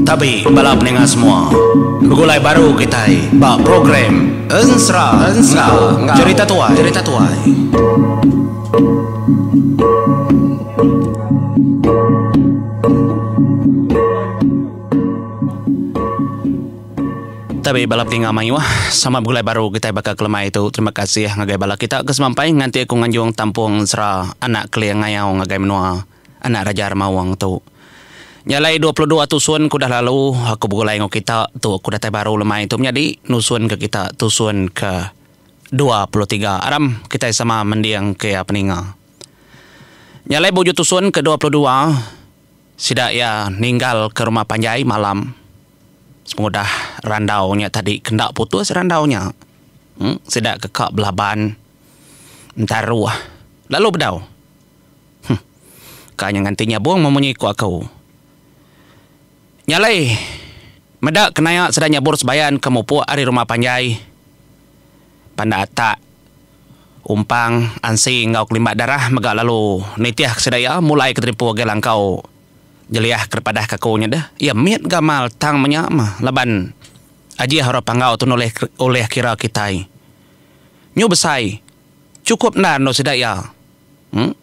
Tabi bala peninga semua. Begulai baru kitai ba program Ensera enggau Jerita Tuai. Jerita Tuai. Tabi bala peninga mayuh sama begulai baru kitai baka kelemai tu. Terima kasih ngagai bala kita ke semampai nganti aku nganjung tampung ensera anak Keling Ngayau ngagai menua anak Raja Remaung tu. Nya alai 22 tusun ke udah lalu aku begulai enggau kita tu aku datai baru lemai tu menyadi nusun ke kita tusun ke 23. Aram kitai sama mending ke iya peninga. Nya alai ba ujung tusun ke 22 sida iya ninggal ke rumah panjai malam. Sepengudah randau nya tadi ke enda putus randau nya. Em sida ke ka belaban entaruh lalu bedau. Huh. Ka nya nganti nyabung memunyi ku aku. Nya alai meda kenaya sida nyabur sebayan ke mupuk ari rumah panjai. Pandak atak umpang ansi enggau kelimbat darah mega lalu nitih ke sida iya mulai ke terimpu agi langkau. Jeliah ke dipadah ke aku nya deh, iya mit gamal tang menya mah laban ajih orang Panggau tu nulih ulih kira kitai. Nyu besai chukup endar endur sida iya. Em.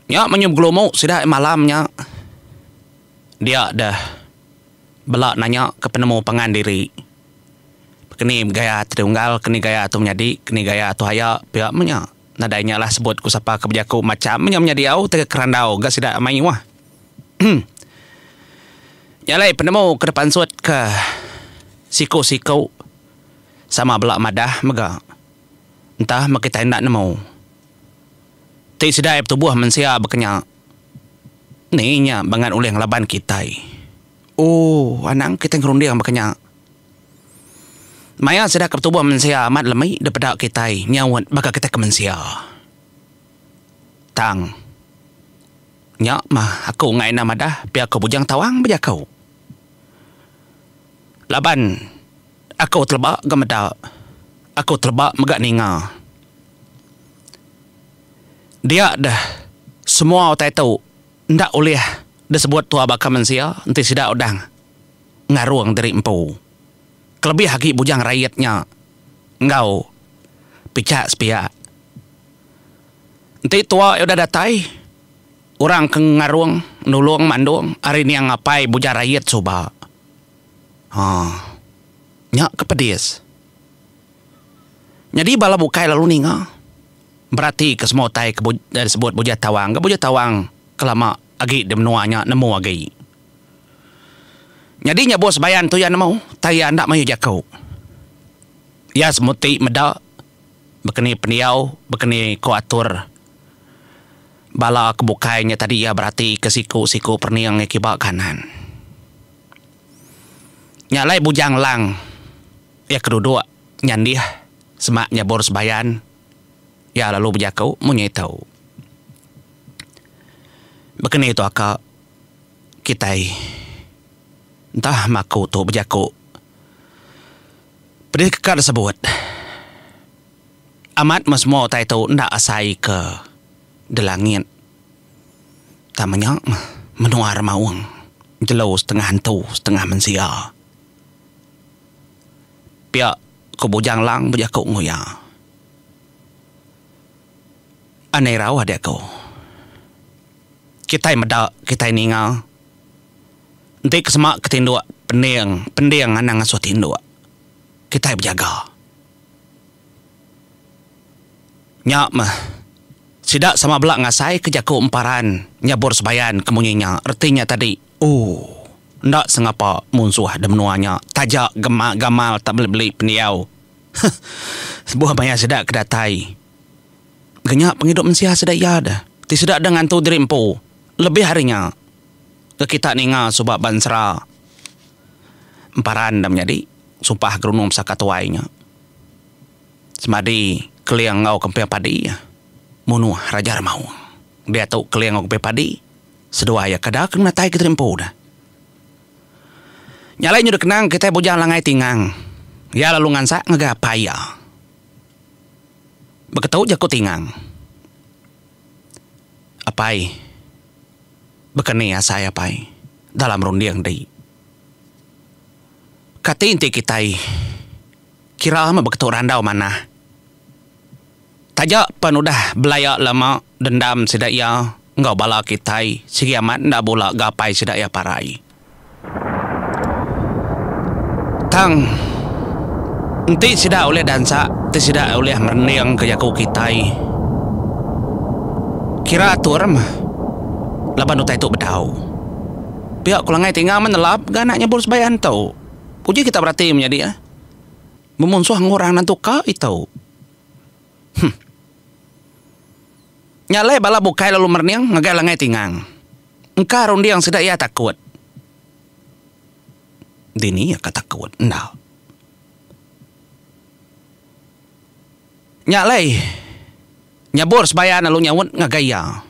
Nya meh nyu begelumu sida malam nya. Dia deh bela nanya ke penemu pangan diri. Keni gaya ti unggal, keni gaya tu menyadi, keni gaya tu aya pia meh nya. Nadai nya lah sebut ku sapa ke bejaku macham nya menyadi au tauka kerandau ga sida mayuh. Nya alai penemu ke dipansut ke siku-siku sama bela madah mega entah meh kitai enda nemu. Ti sida betubuh mensia baka nya ni nya bangat ulih ngelaban kitai. Ooh anang kitai ngerunding baka nya. Maya sida ke betubuh mensia amat lemi dipeda kitai nyaut baka kitai ke mensia. Tang, nya mah aku enggai enda madah pia ko Bujang Tawang bejaku. Laban aku teleba ga meda, aku teleba mega ninga. Dia deh semua utai tu enda ulih disebut tua baka mensia enti sida udah ngarung diri empu. Kelebih agi bujang rait nya enggau pichak sepiak. Enti tua iya udah datai, orang ke ngarung nulung mandung ari niang apai bujang rait suba. Haa. Nya ke pedis. Nyadi bala bukai lalu ninga beratika semua utai ke disebut Bujang Tawang. Ga Bujang Tawang ke lama agi di menua nya nemu agi. Nyadi nya bos bayan tu iya nemu tang iya enda mayuh jaku. Iya semuti meda bekeni pendiau bekeni ko atur bala ke bukai nya tadi iya berati ke siku-siku perening iya kiba kanan. Nya alai Bujang Lang iya ke duduk nyandih semak nyabur sebayan iya lalu bejaku munyi tu. Bekeni tu aka. Kitai entah maku tu bejaku pedih ke ka disebut. Amat meh semua utai tu enda asai ke delangit. Tang menya meh menua remaung jelu setengah antu setengah mensia. Pia ku Bujang Lang bejaku enggau iya. Anai rauh diaku. Kitai meda, kitai ninga. Enti ke sema ke tinduk pending, pending anang ngasuh tinduk. Kitai bejaga. Nya meh sida sama bela ngasai ke jaku emparan nyabur sebayan ke munyi nya. Reti nya tadi, ooh enda sengapa munsuh da menua nya taja gema gamal tak beli-beli pendiau. Huh sebuah maya sida ke datai. Ga nya pengidup mensia sida iya deh. Ti sida deh ngantu diri empu. Lebih ari nya, ga kita ninga suba ba ensera Emparan da menyadi sumpah gerunung pesaka tuai nya. Semadi Keling enggau Kemping Padi munuh Raja Remaung. Diatu Keling enggau Kemping Padi seduai iya kada ke ngenatai ke diri empu deh. Nya alai nyudah kenang kitai Bujang Langai Tingang. Iya lalu ngansak ngagai apai iya. Beketu jaku Tingang. Apai, baka ni asai apai dalam runding di. Kati enti kitai kira meh beketu randau manah. Taja pen udah belaya lama dendam sida iya enggau bala kitai sigi amat enda bula ga apai sida iya parai. Tang, enti sida ulih dansa ti sida ulih merening ke jaku kitai. Kira atur meh laban utai tu bedau. Pia ku Langai Tinggang meh nelap ga anak nyebur sebayan tu. Uji kita berati menyadi eh. Bemunsuh enggau orang nentu ka itu. Huh. Nya alai bala bukai lalu merening ngagai Langai Tingang. Engka runding sida iya takut. Dini iya ka takut enda. Nya alai nyabur sebayan lalu nyaut ngagai iya.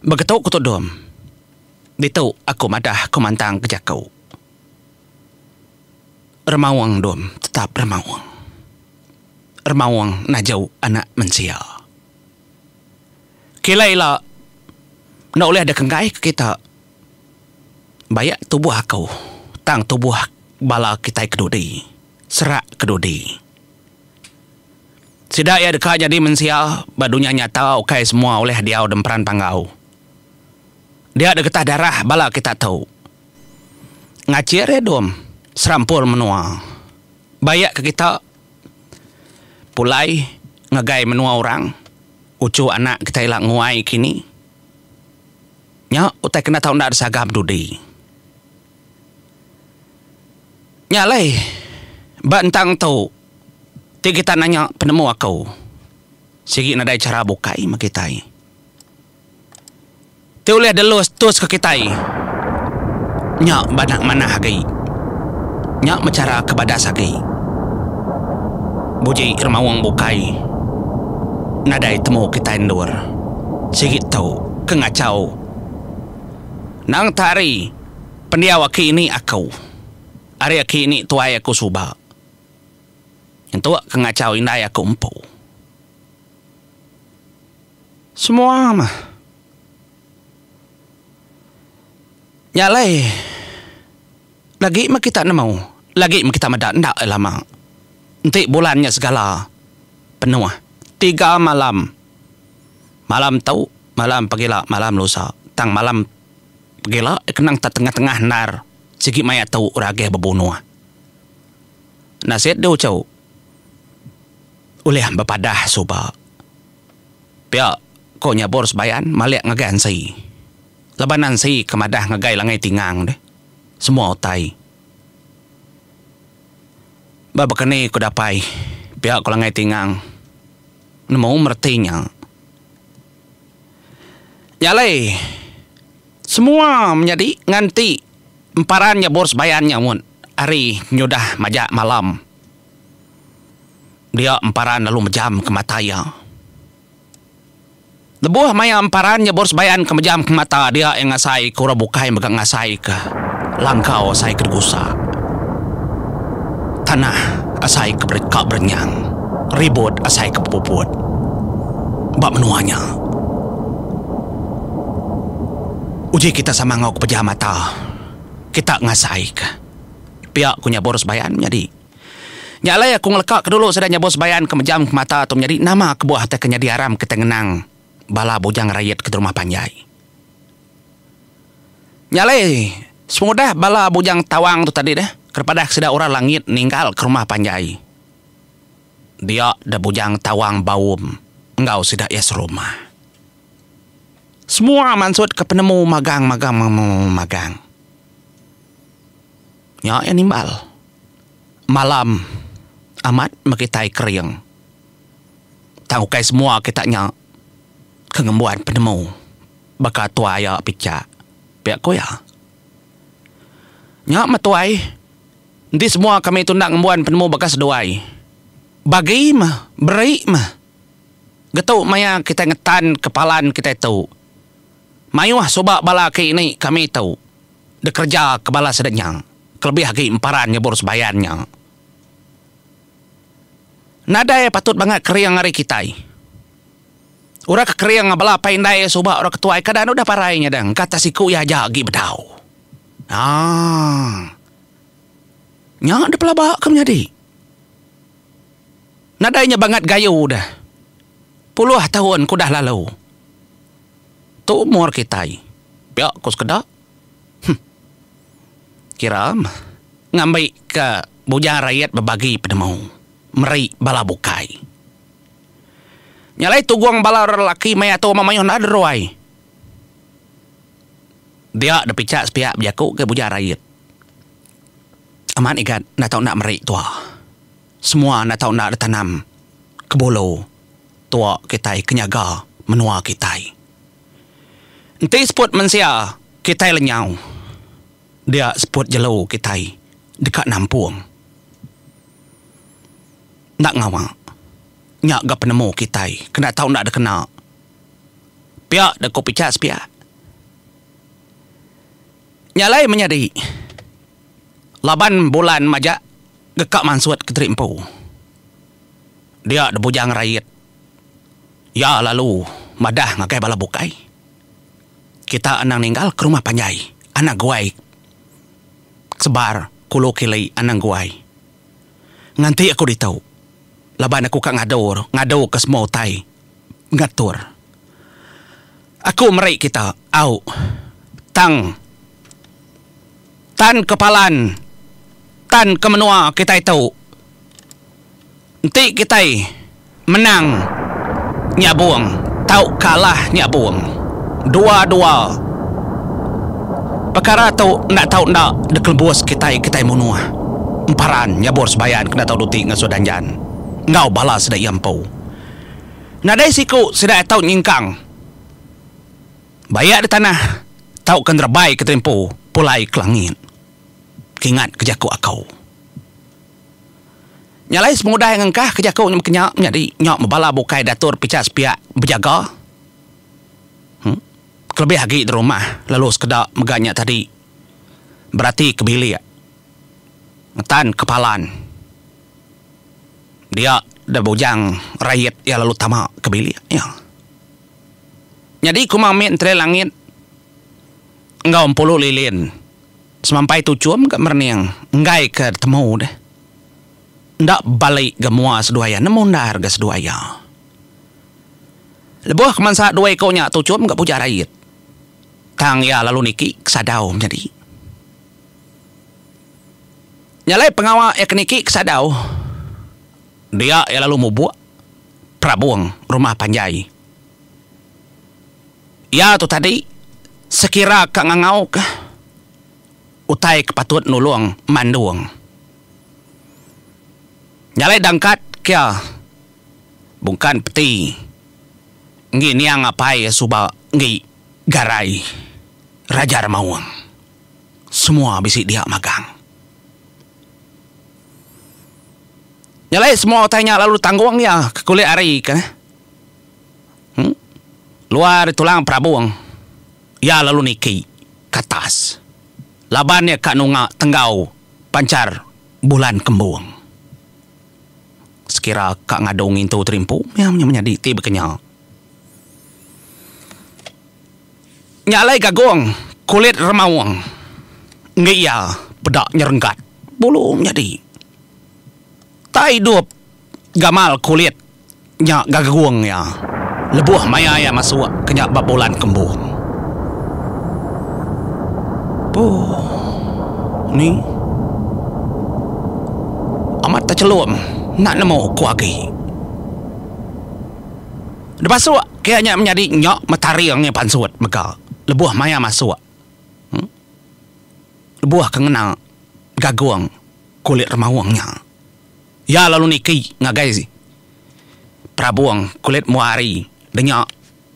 Begetu ku tu dom. Ditu aku madah ku mantang ke jaku. Remaung dom tetap remaung. Remaung najau anak mensia. Kila ila enda ulih dikenggai ke kita bayak tubuh aku tang tubuh bala kitai ke dudi serak ke dudi. Sida iya deka nyadi mensia ba dunya nyata ukai semua ulih diau demperan panggau. Dia degetah darah bala kita tu. Ngachir iya dom serampur menua. Bayak ke kita pulai ngagai menua orang uchu anak kita ila nguai kini. Nya utai kena tau enda disagam dudi. Nya alai ba entang tu ti kita nanya penemu aku sigi nadai chara bukai meh kitai. Ti ulih delus tus ke kitai nya banak manah agi. Nya meh chara ke badas agi. Buji remaung bukai nadai temu kitai endur sigi tu ke ngachau. Nang ta ari pendiau aki ini aku. Ari aki ini tuai aku suba. Nyentuk ke ngachau indai aku empu. Semua mah. Nya alai lagi meh kita nemu, lagi meh kita meda enda lama. Enti bulan nya segala penuh tiga malam. Malam tu, malam pagila, malam lusa. Tang malam pagila kenang tak tengah-tengah endar sigi maya tu orang agih bebunuh. Nasit deh uchu ulih bepadah suba. Pia ko Nyabur Sebayan malik ngagai Ansi. Laban Ansi ke madah ngagai Langai Tingang deh semua utai. Ba baka ni ku dapai pia ko Langai Tingang nemu mereti nya. Nya alai semua menyadi nganti emparan Nyabur Sebayan nya mun hari nyudah majak malam. Dia emparan lalu mejam ke mata iya. Lebuh maya emparan nyebur sebayan ke mejam ke mata dia iya ngasai ke orang bukai mega ngasai ke langkau asai ke digusak. Tanah asai ke ka berenyang, ribut asai ke bepuput ba menua nya. Uji kita sama enggau ke pejam mata kita ngasai ke pia ku nyabur sebayan menyadi. Nya alai aku ngeleka ke dulu sida nyebut sebayan ke mejam ke mata tu menyadi nama kebuah utai ke nyadi aram kitai ngenang bala bujang rayat ke rumah panjai. Nya alai sepengudah bala bujang tawang tu tadi deh ke padah sida orang langit ninggal ke rumah panjai dia deh bujang tawang baum enggau sida iya serumah. Semua mansut ke penemu magang magang magang. Nya iya nimbal. Malam amat meh kitai kering. Tang ukai semua kita nya ke ngembuan penemu baka tuai iya pichak, pia ku iya. Nya meh tuai, enti semua kami tu enda ngembuan penemu baka seduai. Bagi meh, beri meh. Getu maya kitai ngetan ke palan kitai tu. Mayuh suba bala ke ini kami tu dikereja ke bala sida nya kelebih agi emparan nyebur sebayan nya. Nadai patut bangat kering ari kitai. Orang ke kering bala apai indai iya suba orang ke tuai kada enda udah parai nya deh engka tak siku iya aja agi bedau. Haa. Nya deh pelaba ke menyadi. Nadai nya bangat gayu deh. Puluh taun ke udah lalu. Tu umur kitai. Pia ku sekeda. Huh. Kira meh ngambi ke bujang rayat bebagi penemu meri bala bukai. Nya alai tugung bala orang lelaki maya tu amat mayuh enda deruai. Dia dipichak sepiak bejaku ke Bujang Rait. Amat igat enda tau enda meri tua. Semua enda tau enda ditanam ke bulu tua kitai ke nyaga menua kitai. Enti seput mensia kitai lenyau dia seput jelu kitai deka nampung. Enda ngawa. Nya ga penemu kitai kena tau enda dikena. Pia deh ko pichak sepiak. Nya alai menyadi laban bulan majak deka mansut kediri empu. Dia deh Bujang Rait iya lalu madah ngagai bala bukai. Kita anang ninggal ke rumah panjai anang guai sebar kulu kili anang guai. Nganti aku ditu laban aku ka ngadu ngadu ke semua utai ngatur. Aku meri kita au tang tan ke palan tan ke menua kitai tu enti kitai menang nyabung tauka alah nyabung dua-dua pekara tu enda tau enda dikelebus kitai kitai munuh emparan nyabur sebayan kena tau duti ngasuh danjan enggau bala sida iya empu. Nadai siku sida iya tau nyingkang bayak di tanah tauka nerebai ke terimpu pulai ke langit. Kingat ke jaku aku. Nya alai sepengudah iya ngengkah ke jaku nya meka nya menyadi nya bebala bukai diatur picha sepiak bejaga uhh kelebih agi di rumah lalu sekeda mega nya tadi berati ke bilik ngetan ke palan dia da bujang rait iya lalu tama ke bilik iya. Nyadi kuma mit enteri langit enggau empulu lilin. Semampai tuchum ga merening enggai ke temu deh. Enda balik ga mua seduai iya nemu endar ga seduai iya. Lebuh ke mansa dua iku nya tuchum ga puja rait. Tang iya lalu niki ke sadau menyadi. Nya alai pengawa iya ke niki ke sadau dia iya lalu mubuk perabung rumah panjai. Iya tu tadi sekira ka ngangauka utai ke patut nulung mandung. Nya alai dangkat kia bungkan peti enggi niang apai iya suba enggi Garai Raja Remaung. Semua bisi dia magang. Nya alai semua utai nya lalu ditanggung iya ke kulit hari ke. Luar tulang perabung iya lalu niki ke atas laban iya ka nunga tenggau panchar bulan kembung. Sekira ka ngadu ngintu terimpu mih menyadi ti baka nya. Nya alai gagong kulit remaung enggi iya peda nyerenggat bulu menyadi. Tai idup gamal kulit nya gagung iya lebuh maya iya masuk ke nya ba bulan kembung. Puh ni amat techelum enda nemu ku agi. Dipasuk ke iya nya menyadi nya metaring iya pansut mega lebuh maya masuk lebuh ke ngena gagung kulit remaung nya. Iya lalu niki ngagai perabung kulit mua hari denya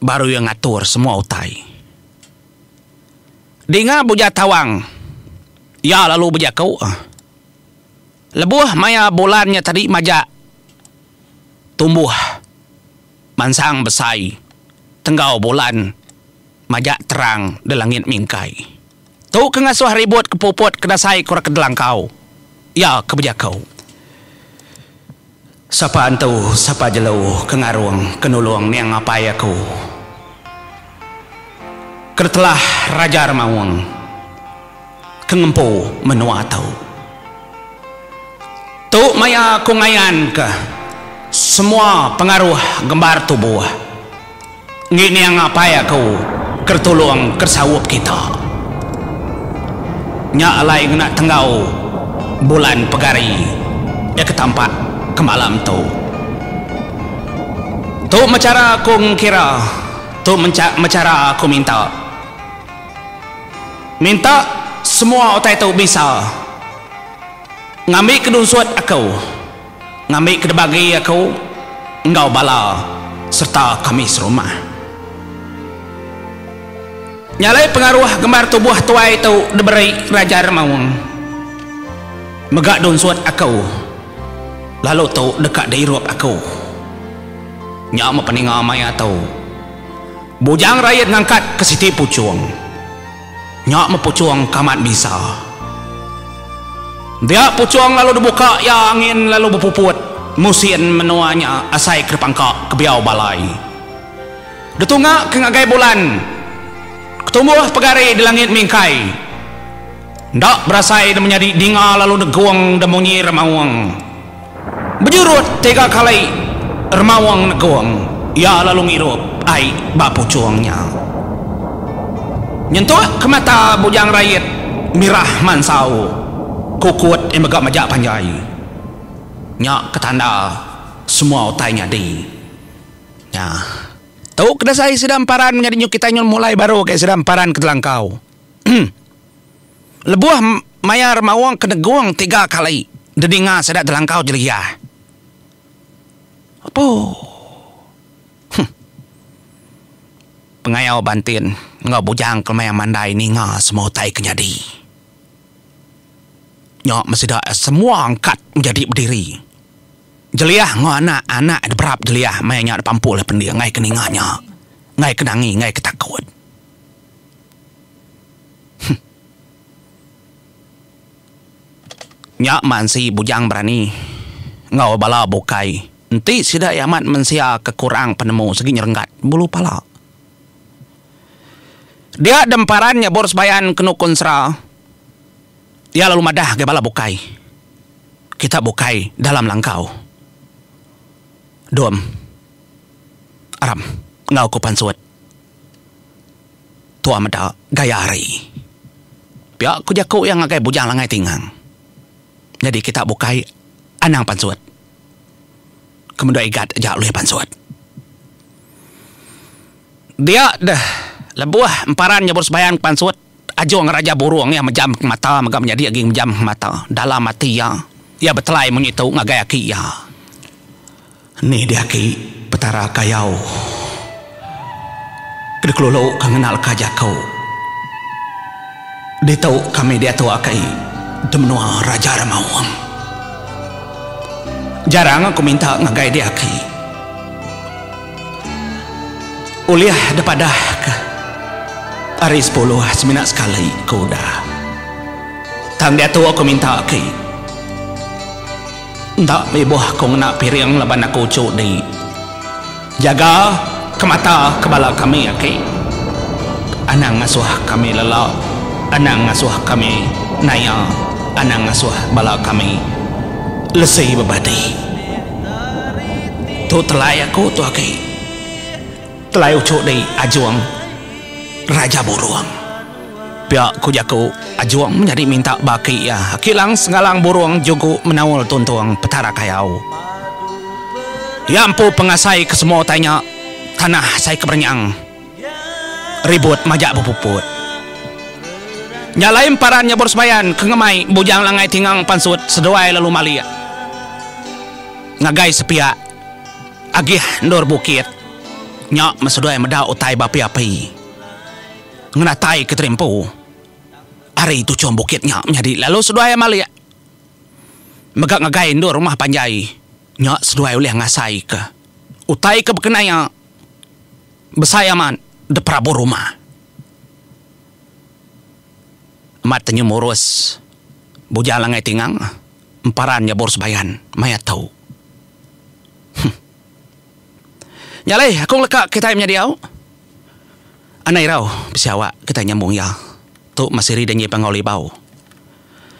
baru iya ngatur semua utai. Dinga Bujang Tawang, iya lalu bejaku, Lebuh maya bulan nya tadi majak tumbuh mansang besai tenggau bulan majak terang di langit mingkai. Tu ke ngasuh ribut ke puput ke dasai ke orang ke delangkau. Iya ke bejaku. Sapa antu, sapa jelu ke ngarung ke nulung niang apai aku. Ke telah Raja Remaung ke ngempu menua tu. Tu maya aku ngayanka semua pengaruh gembar tubuh enggi niang apai aku ke tulung ke saup kita. Nya alai ngena tenggau bulan pegari iya ke tampak ke malam tu. Tu meh chara aku ngkira, tu meh chara aku minta. Minta semua utai tu bisa ngambi ke dunsut aku, ngambi ke dibagi aku enggau bala sereta kami serumah. Nya alai pengaruh gembar tubuh tuai tu diberi Raja Remaung mega dunsut aku lalu tu deka diirup aku. Nya meh peninga maya tu. Bujang Rayet ngangkat ke siti puchung. Nya meh puchung ke amat bisa. Dia puchung lalu dibuka iya angin lalu bepuput musin menua nya asai ke dipangka ke biau balai. Ditunga ke ngagai bulan ketumbuh pegari di langit mingkai. Enda berasai ne menyadi dinga lalu negung da munyi remaung. Bejurut tiga kali remaung negung iya lalu ngirup ai ba puchung nya. Nyentuk ke mata Bujang Rait mirah mansau kukut iya mega majak panjai. Nya ke tanda semua utai nyadi. Nya. Tu ke dasai sida emparan menyadi nyu kitai nyun mulai baru ke sida emparan ke telangkau. Lebuh maya remaung ke negung tiga kali dedinga sida telangkau jeliah. Apu. Huh. Pengayau Bantin enggau Bujang Kelemai Mandai ninga semua utai ke nyadi. Nya meh sida semua angkat menjadi bediri. Jeliah enggau anak anak deberap jeliah maya nya dipampul pending enggai ke ninga nya. Enggai ke nangi enggai ke takut. Huh. Nya mansi Bujang Berani enggau bala bukai enti sida iya amat mensia ke kurang penemu sigi nyerenggat bulu pala. Dia demparan nyebur sebayan kenu konsera iya lalu madah ngagai bala bukai. Kita bukai dalam langkau. Dom. Aram enggau ku pansut. Tua meda gaya hari. Pia ku jaku iya ngagai Bujang Langai Tingang. Nyadi kita bukai anang pansut. Ke meda Igat aja ulih pansut. Dia deh lebuh emparan nyebut sebayan ke pansut, Ajung Raja Burung iya mejam ke mata mega menyadi agi mejam ke mata. Dalam ati iya, iya betelai munyi tu ngagai aki iya. Ni deh aki Petara Kayau ke dikelulu ke ngena leka jaku. Ditu kami diatu aki di menua Raja Remaung. Jarang aku minta ngagai deh aki. Ulih dipadah ke ari sepuluh semina sekali ke udah. Tang diatu aku minta aki. Enda ibuh aku ngena piring laban aku uchu di. Jaga ke mata ke bala kami aki. Anang ngasuh kami lela, anang ngasuh kami naya, anang ngasuh bala kami lesi bebadi. Tu telai aku tu aki. Telai uchu di Ajung Raja Burung. Pia ku jaku Ajung menyadi minta ba aki iya. Aki Lang Sengalang Burung Jugu Menaul Tuntung Petara Kayau. Iya empu pengasai ke semua utai nya tanah sai ke berenyang ribut majak bepuput. Nya alai emparan nyebur sebayan ke ngemai Bujang Langai Tingang pansut seduai lalu malik ngagai sepiak agih endur bukit nya meh seduai meda utai beapi-api. Ngenatai ke terimpu ari tuchung bukit nya menyadi lalu seduai malik mega ngagai endur rumah panjai nya seduai ulih ngasai ke utai ke bekenaya besai amat diperabur rumah. Amat tenyum urus Bujang Langai Tingang emparan nyabur sebayan maya tu. Nya alai aku ngeleka kitai menyadi au. Anang irau bisi awak kitai nyambung iya. Tu Masiri Danji Panggau Libau.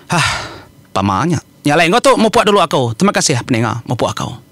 Hah. Pama nya. Nya alai enggau tu mupuk dulu aku. Terima kasih peninga mupuk aku.